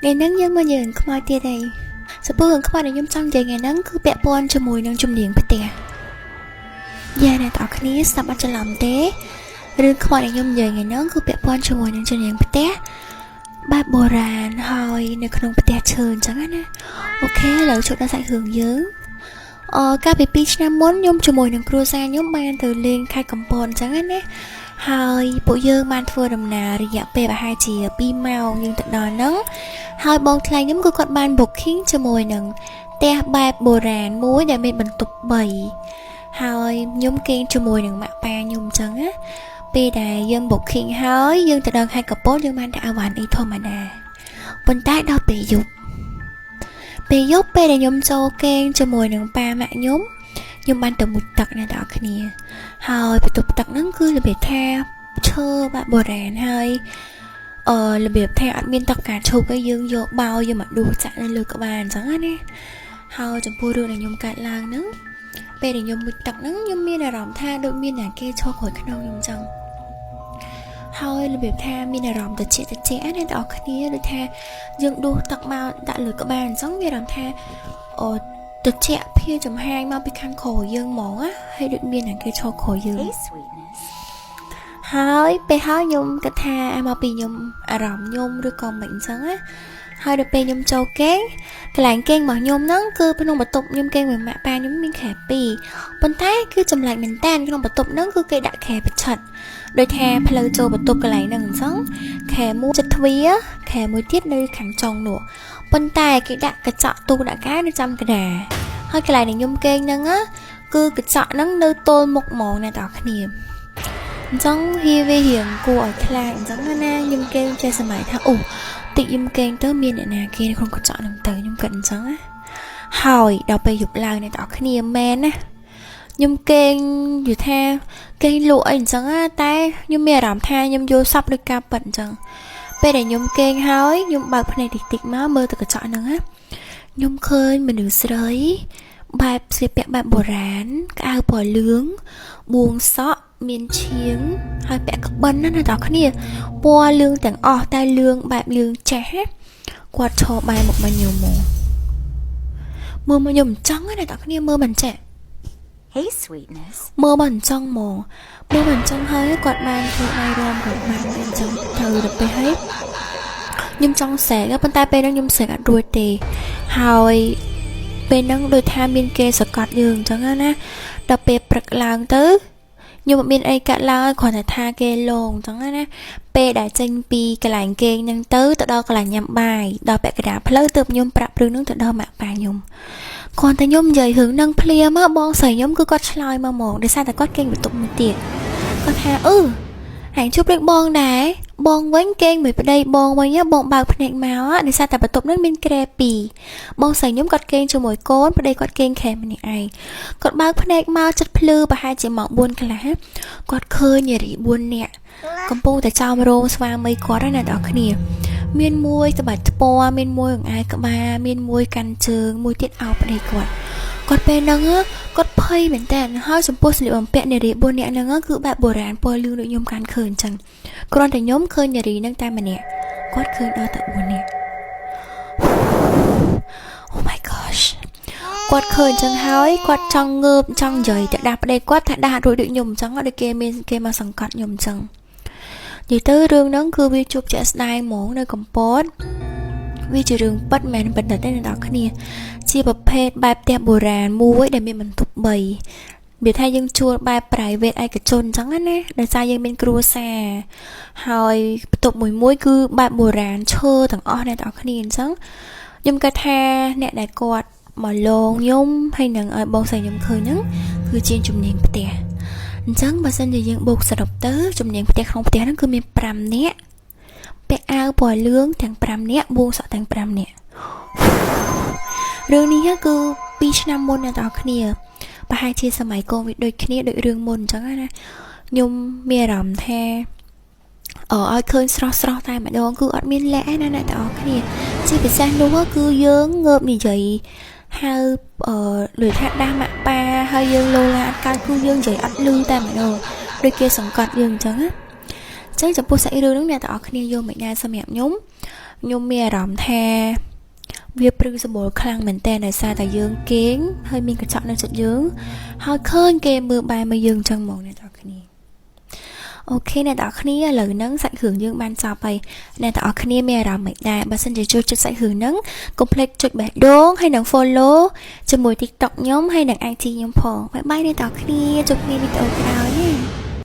ថ្ងៃហ្នឹងយើងមកនិយាយរឿងខ្មោចទៀតហើយចំពោះរឿងខ្មោចដែលខ្ញុំចង់និយាយថ្ងៃហ្នឹងគឺពាក់ព័ន្ធជាមួយនឹងជំនាញផ្ទះយ៉ាអ្នកទាំងអស់គ្នាស្ដាប់អត់ច្រឡំទេរឿងខ្មោចដែលខ្ញុំនិយាយថ្ងៃហ្នឹងគឺពាក់ព័ន្ធជាមួយនឹងជំនាញផ្ទះបែបបុរាណហើយនៅក្នុងផ្ទះឈើអញ្ចឹងណាOK ឥឡូវចូលដល់សាច់រឿងយើងអឺកាលពី2ឆ្នាំមុនខ្ញុំជាមួយនឹងគ្រួសារខ្ញុំបានទៅលេងខេត្តកំពតអញ្ចឹងណាហើយពួកយើងបានធ្វើដំណើររយៈពេលប្រហែលជា2ម៉ោងយើងទៅដល់ហ្នឹងហើយបងថ្លៃខ្ញុំគឺគាត់បាន booking ជាមួយនឹងផ្ទះបែបបុរាណមួយដែលមានបន្ទប់3ហើយខ្ញុំគេងជាមួយនឹងម៉ាក់ប៉ាខ្ញុំអញ្ចឹងណាពេលដែលយើង booking ហើយយើងទៅដល់ខេត្តកំពតយើងបានដាក់អីវ៉ាន់អីធម្មតាប៉ុន្តែដល់ពេលយប់ពេលយប់ពេលដែលខ្ញុំចូលគេងជាមួយនឹងប៉ាម៉ាក់ខ្ញុំខ្ញុំបានទៅមុជទឹកអ្នកទាំងអស់គ្នាហើយបន្ទប់ទឹកហ្នឹងគឺរបៀបថាឈើបែបបុរាណហើយអឺរបៀបថាអត់មានទឹកផ្កាឈូកឯងយើងយកបោយកមកដួសចាក់នៅលើក្បាលអញ្ចឹងណាហើយចំពោះរឿងដែលខ្ញុំកើតឡើងហ្នឹងពេលដែលខ្ញុំមុជទឹកហ្នឹងខ្ញុំមានអារម្មណ៍ថាដូចមានអ្នកគេឈរក្រោយខ្នងខ្ញុំអញ្ចឹងហើយរបៀបថាមានអារម្មណ៍ត្រជាក់ត្រជាក់ណាអ្នកទាំងអស់គ្នាដូចថាយើងដួសទឹកមកដាក់លើក្បាលអញ្ចឹងមានអារម្មណ៍ថាអូត្រជាក់ភាចំហាយមកពីខាងក្រោយយើងហ្មងណាហើយដូចមានអ្នកគេឈរក្រោយយើង Hey, sweetness. ហើយពេលហើយខ្ញុំគិតថាមកពីខ្ញុំអារម្មណ៍ខ្ញុំឬក៏មិនអញ្ចឹងណាហើយដល់ពេលខ្ញុំចូលគេងកន្លែងគេងរបស់ខ្ញុំហ្នឹងគឺក្នុងបន្ទប់ខ្ញុំគេងមួយម៉ាក់ប៉ាខ្ញុំមានគ្រែពីរប៉ុន្តែគឺចម្លែកមែនតើក្នុងបន្ទប់ហ្នឹងគឺគេដាក់គ្រែប្រឆិតដោយថាផ្លូវចូលបន្ទប់កន្លែងហ្នឹងអញ្ចឹងគ្រែមួយចិត្តទ្វារគ្រែមួយទៀតនៅខាងចុងនោះប៉ុន្តែគេដាក់កញ្ចក់ទូដាក់កែនៅចំកណ្ដាលហើយកន្លែងដែលខ្ញុំគេងហ្នឹងណាគឺកញ្ចក់ហ្នឹងនៅទល់មុខហ្មងអ្នកទាំងអស់គ្នា អញ្ចឹងហៀវារៀងគួរឲ្យខ្លាចអញ្ចឹងណាខ្ញុំគេងចេះសម័យថាអូតិចខ្ញុំគេងទៅមានអ្នកណាគេនៅក្នុងកញ្ចក់ហ្នឹងទៅខ្ញុំគិតអញ្ចឹងណាហើយដល់ពេលយប់ឡើងអ្នកទាំងអស់គ្នាមែនណាខ្ញុំគេងនិយាយថាគេងលក់អីអញ្ចឹងណាតែខ្ញុំមានអារម្មណ៍ថាខ្ញុំយល់សប្តិដូចការពិតអញ្ចឹងពេលដែលខ្ញុំគេងហើយខ្ញុំបើកភ្នែកតិចតិចមកមើលទៅកញ្ចក់ហ្នឹងណាខ្ញុំឃើញមនុស្សស្រីបែបស្លៀកពាក់បែបបុរាណក្អៅពណ៌លឿងបួងសក់មានឈៀងហើយពាក់ក្បិនណាអ្នកទាំងគ្នាពណ៌លឿងទាំងអស់តែលឿងបែបលឿងចាស់ណាគាត់ឈរបែរមកមកខ្ញុំមកមើលមកខ្ញុំអញ្ចឹងណាអ្នកទាំងគ្នាមើលមិនចេះ Hey, sweetness. មើលមកអញ្ចឹងហ្មងមើលមកអញ្ចឹងហើយគាត់បានធ្វើដៃរំគាត់បានអញ្ចឹងទៅដល់ពេលហើយខ្ញុំចង់ស្រែកប៉ុន្តែពេលហ្នឹងខ្ញុំស្រែកអត់រួចទេហើយពេលហ្នឹងដូចថាមានគេសកត់យើងអញ្ចឹងណាដល់ពេលព្រឹកឡើងទៅខ្ញុំអត់មានអីកាត់ឡើងគ្រាន់តែថាគេលងអញ្ចឹងណាពេលដែលចេញពីកន្លែងគេងហ្នឹងទៅទៅដល់កន្លែងញ៉ាំបាយដល់ពាក់កណ្ដាលផ្លូវទើបខ្ញុំប្រាប់រឿងហ្នឹងទៅដល់ម៉ាក់ប៉ាខ្ញុំគ្រាន់តែខ្ញុំនិយាយរឿងហ្នឹងភ្លាមបងស្រីខ្ញុំគឺគាត់ឆ្លើយមកហ្មងដោយសារតែគាត់គេងបន្ទប់មួយទៀតគាត់ថាអឺហែងជួបរឿងបងដែរបងវិញគេងមួយប្តីបងវិញបងបើកភ្នែកមកដោយសារតែបន្ទប់ហ្នឹងមានគ្រែពីរបងស្រីខ្ញុំគាត់គេងជាមួយកូនប្តីគាត់គេងគ្រែម្នាក់ឯងគាត់បើកភ្នែកមកចិត្តភ្លឺប្រហែលជាម៉ោង4កន្លះគាត់ឃើញនារី4នាក់កំពុងតែចោមរោមស្វាមីគាត់ណាអ្នកនរគ្នាមានមួយស្បាច់ថ្ពាល់មានមួយអង្អែលក្បាលមានមួយកាន់ជើងមួយទៀតអោបប្តីគាត់គាត់ពេលហ្នឹងគាត់ភ័យមែនតើហើយចំពោះសម្លៀកបំពាក់នារី4នាក់ហ្នឹងគឺបែបបុរាណពណ៌លឿងដូចខ្ញុំកាន់ឃើញអញ្ចឹងគ្រាន់តែខ្ញុំឃើញនារីហ្នឹងតែម្នាក់គាត់ឃើញដល់តែ4នាក់ Oh my gosh គាត់ឃើញអញ្ចឹងហើយគាត់ចង់ងើបចង់និយាយទៅដាស់ប្តីគាត់ថាដាស់រួចដូចខ្ញុំអញ្ចឹងដូចគេមានគេមកសង្កត់ខ្ញុំអញ្ចឹងនិយាយទៅរឿងហ្នឹងគឺវាជួបជាក់ស្ដែងហ្មងនៅកំពតវាជារឿងពិតមែនពិតទេអ្នកនរគ្នាជាប្រភេទបែបផ្ទះបុរាណមួយដែលមានបន្ទប់3វាថាយើងជួលបែប private ឯកជនអញ្ចឹងណាដោយសារយើងមានគ្រួសារហើយបន្ទប់មួយមួយគឺបែបបុរាណឈើទាំងអស់អ្នកទាំងអស់គ្នាអញ្ចឹងខ្ញុំគិតថាអ្នកដែលគាត់មកលងខ្ញុំហើយនឹងឲ្យបងស្រីខ្ញុំឃើញហ្នឹងគឺជាជំនាញផ្ទះអញ្ចឹងបើសិនជាយើងបូកសរុបទៅជំនាញផ្ទះក្នុងផ្ទះហ្នឹងគឺមាន5នាក់ពាក់អាវពណ៌លឿងទាំង5នាក់បួងសក់ទាំង5នាក់រឿងនេះគឺ2ឆ្នាំមុនអ្នកទាំងអស់គ្នាប្រហែលជាសម័យកូវីដដូចគ្នាដូចរឿងមុនអញ្ចឹងណាខ្ញុំមានអារម្មណ៍ថាអឲ្យឃើញស្រស់ស្រស់តែម្ដងគឺអត់មានលាក់ណាអ្នកទាំងអស់គ្នាជាពិសេសនោះគឺយើងងើបនិយាយហៅអឺដូចថាដាស់ម៉ាក់ប៉ាហើយយើងលោឡាអត់កើតគឺយើងនិយាយអត់លឺតែម្ដងដូចគេសង្កត់យើងអញ្ចឹងណាអញ្ចឹងចំពោះសាច់រឿងហ្នឹងអ្នកទាំងអស់គ្នាយកមិនដែរសម្រាប់ខ្ញុំ ខ្ញុំមានអារម្មណ៍ថាវាព្រឺសម្បុរខ្លាំងមែនតើដោយសារតែយើងគេងហើយមានកញ្ចក់នៅចិត្តយើងហើយឃើញគេមើលបែរមកយើងចឹងហ្មងអ្នកទាំងគ្នា OK អ្នកទាំងអស់គ្នាឥឡូវហ្នឹងសាច់រឿងយើងបានចប់ហើយអ្នកទាំងអស់គ្នាមានអារម្មណ៍មិនដែរបើសិនជាចូលចិត្តសាច់រឿងហ្នឹងកុំភ្លេចចុចបេះដូងហើយនិង follow ជាមួយ TikTok ខ្ញុំហើយនិង IG ខ្ញុំផង។ Bye bye អ្នកទាំងអស់គ្នាជួបគ្នាវីដេអូក្រោយណា។